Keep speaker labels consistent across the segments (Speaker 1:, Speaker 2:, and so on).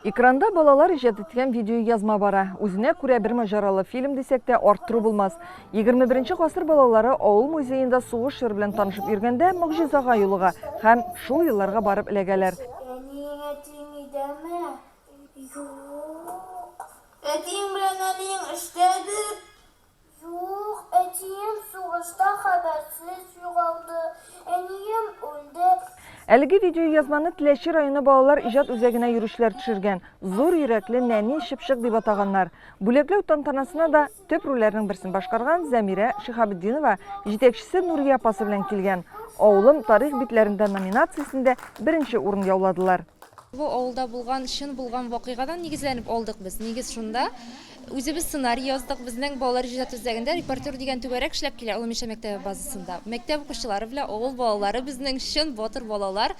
Speaker 1: Экранда балалар иҗат иткән видеоязма бара. Үзенә күрә бер маҗаралы фильм дисәк тә арттыру булмас. 21 гасыр балалары авыл музеенда сугыш чоры белән танышып йөргәндә могҗизага юлыга һәм шул елларга барып эләгәләр.
Speaker 2: Әниең, әтиең өйдәме? Юк. Әтиең белән әниең эштәдер? Юк, әтием сугышта хәбәрсез югалды, әнием үлде.
Speaker 1: Әлеге видеоязманы Теләче районы балалар иҗат үзәгенә йөрүчеләр төшергән. Зур йөрәкле нәни чыпчык дип атаганнар. Бүләкләү тантанасына да төп рольләрнең берсен башкарган Зәмирә Шиһабетдинова җитәкчесе Нурия апасы белән килгән. Авылым тарих битләрендә номинациясендә беренче урын яуладылар.
Speaker 3: Бу авылда булган, чын булган вакыйгадан нигезләнеп алдык без. Нигез шунда. Үзебез сценарий яздык. Безнең балалар иҗат үзәгендә Репортер дигән түгәрәк эшләп килә Олы Мишә мәктәбе базасында. Мәктәп укучылары белән авыл балалары безнең чын батыр балалар.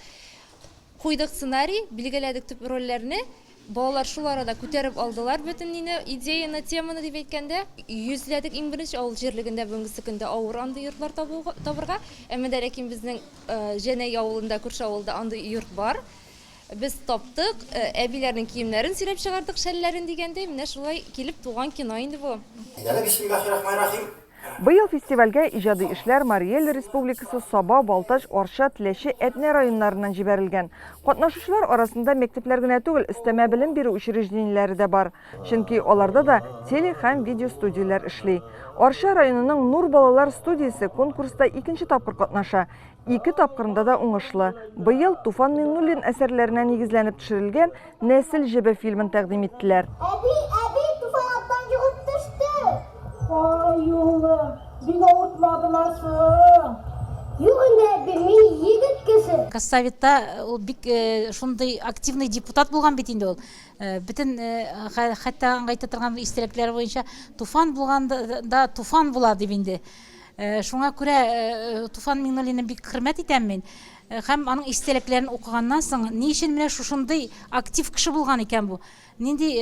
Speaker 3: Куйдык сценарий, билгеләдек төп рольләрне. Балалар шул арада күтәреп алдылар бөтен нине, идеяны, теманы дип әйткәндә. Йөзләдек иң беренче авыл җирлегендә бүгенгесе көндә авыр андый йортлар табырга. Әмма дә ләкин безнең Җәнәй авылында, күрше авылда андый йорт бар. Без таптык, әбиләрнең киемнәрен сөйрәп чыгардык, шәлләрен дигәндәй, менә шулай килеп туган кино инде бу.
Speaker 4: Әйдәле, бисмиллахиррахманиррахим.
Speaker 1: Быел фестивальгә иҗади эшләр Марий Эл Республикасы, Саба, Балтач, Арча, Теләче, Әтнә районнарыннан җибәрелгән. Катнашучылар арасында мәктәпләр генә түгел, өстәмә белем бирү учреждениеләре дә бар. Чөнки аларда да теле һәм видеостудияләр эшли. Арча районының Нур балалар студиясе конкурста икенче тапкыр катнаша. Ике тапкырында да уңышлы. Быел Туфан Миңнуллин әсәрләренә нигезләнеп төшерелгән Нәсел җебе фильмын тәкъдим иттеләр.
Speaker 2: Әби, әби, Туфан аттан егылып төште!
Speaker 5: Ай, улым, бик авыртмадымы соң?
Speaker 2: Юк инде, әби, мин егет кеше.
Speaker 6: Госсоветта ул бик шундый активный депутат булган бит инде ул. Бөтен хәтта аңа әйтә торган истәлекләр буенча Туфан булганда туфан була дип инде. Шуңа күрә Туфан Миңнуллинны бик хөрмәт итәм мин. Һәм аның истәлекләрен укыганнан соң, ни өчен менә шушындый актив кеше булган икән бу? Нинди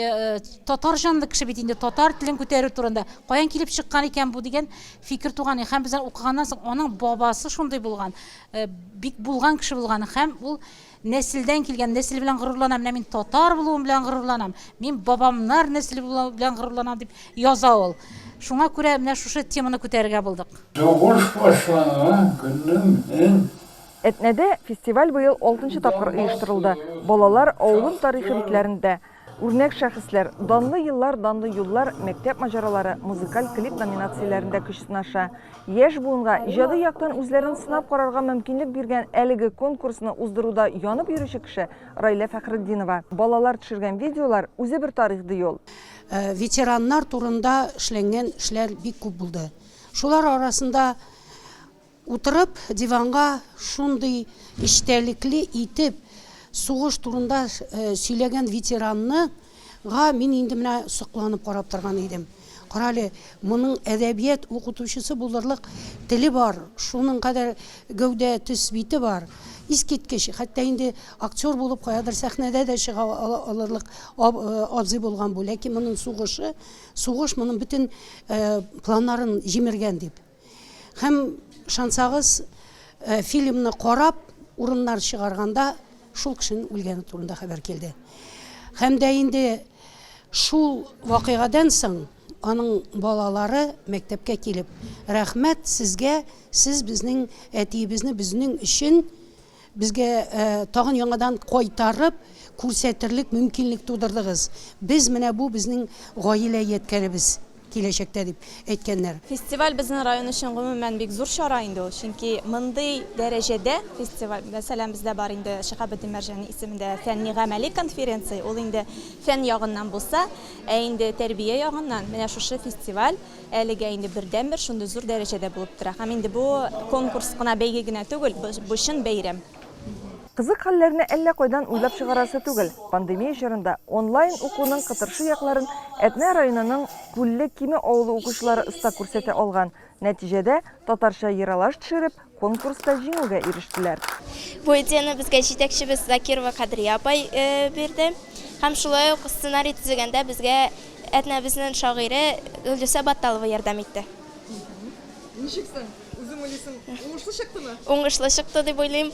Speaker 6: татар җанлы кеше бит инде, татар телен күтәрү турында. Каян килеп чыккан икән бу дигән фикер туган. Һәм без аны укыганнан соң, аның бабасы шундый булган, бик булган кеше булган һәм ул Нәселдән килгән, нәсел белән горурланам, менә мин татар булуым белән горурланам, мин бабамнар нәселе булуым белән горурланам, дип яза ул. Шуңа күрә менә шушы теманы күтәрергә булдык.
Speaker 7: Сугыш башланган көнне мин.
Speaker 1: Әтнәдә фестиваль быел алтынчы тапкыр оештырылды. Балалар авылым тарихы битләрендә Үрнәк шәхесләр, Данлы еллар, данлы юллар, Мәктәп маҗаралары, Музыкаль клип номинацияләрендә көч сынаша. Яшь буынга иҗади яктан үзләрен сынап карарга мөмкинлек биргән әлеге конкурсны уздыруда янып йөрүче кеше, Райлә Фәхретдинова. Балалар төшергән видеолар, үзе бер тарих, ди ул.
Speaker 8: Ветераннар турында эшләнгән эшләр бик күп булды. Шулар арасында Утырып диванга шундый эчтәлекле итеп сугыш турында сөйләгән ветеранны га мин инде менә сокланып карап торган идем. Карале, моның әдәбият укытучысы булырлык теле бар, шуның кадәр гәүдә төс бите бар. Искиткеч, хәтта инде актер булып каядыр сәхнәдә дә чыга алырлык абзый булган бу. Ләкин моның сугышы, сугыш моның бөтен планнарын җимергән дип. Һәм, ышансагыз, фильмны карап, урыннар чыгарганда шул кешенең үлгәне турында хәбәр килде. Һәм дә инде шул вакыйгадан соң аның балалары мәктәпкә килеп, рәхмәт сезгә, сез безнең әтиебезне безнең өчен безгә тагын яңадан кайтарып күрсәтерлек мөмкинлек тудырдыгыз. Без менә бу безнең гаилә ядкәребез киләчәктә дип әйткәннәр.
Speaker 9: Фестиваль безнең район өчен гомумән бик зур чара инде ул, чөнки мондый дәрәҗәдә фестиваль, мәсәлән, бездә бар инде Шиһабетдин Мәрҗани исемендә фәнни-гамәли конференция, ул инде фән ягыннан булса, ә инде тәрбия ягыннан менә шушы фестиваль Әлегә инде бердәнбер шундый зур дәрәҗәдә булып тора. Һәм инде бу конкурс кына, бәйге генә түгел, бу чын бәйрәм.
Speaker 1: Кызык хәлләрне әллә кайдан уйлап чыгарасы түгел. Пандемия чорында онлайн укуның кытыршы якларын Әтнә районының Күлле Киме авылы укучылары оста күрсәтә алган. Нәтиҗәдә, татарча ералаш төшереп, конкурста җиңүгә ирештеләр.
Speaker 10: Бу идеяне безгә җитәкчебез Закирова Кадрия апай бирде. Һәм шулай ук сценарий төзегәндә безгә Әтнәбезнең шагыйре Гөлдүсә Батталова ярдәм итте.
Speaker 1: Ничек соң, үзең уйлыйсың, уңышлы чыктымы?
Speaker 10: Уңышлы чыкты дип уйлыйм.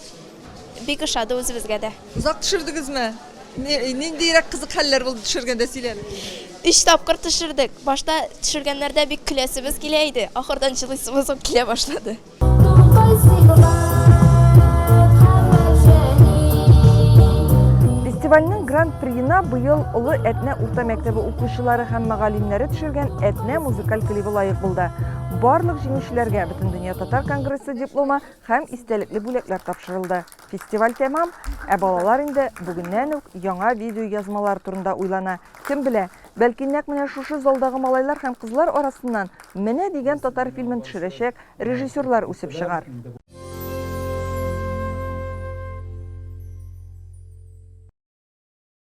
Speaker 10: Бик ошады үзебезгә дә.
Speaker 1: Озак төшердегезме? Ниндирәк кызык хәлләр булды төшергәндә, сөйлә әле.
Speaker 10: Өч тапкыр төшердек. Башта төшергәннәрдә бик көләсебез килә иде, ахырдан җылыйсыбыз ук килә башлады.
Speaker 1: Фестивальнең гран-приена быел Олы Әтнә урта мәктәбе укучылары һәм мөгаллимнәре төшергән Әтнә музыкаль клибы лаек булды. Барлык җиңүчеләргә Бөтендөнья татар конгрессы дипломы һәм истәлекле бүләкләр тапшырылды. Фестиваль тәмам, ә балалар инде бүгеннән үк яңа видеоязмалар турында уйлана. Кем белә, бәлки нәкъ менә шушы залдагы малайлар һәм кызлар арасыннан менә дигән татар фильмын төшерәчәк режиссерлар үсеп чыгар.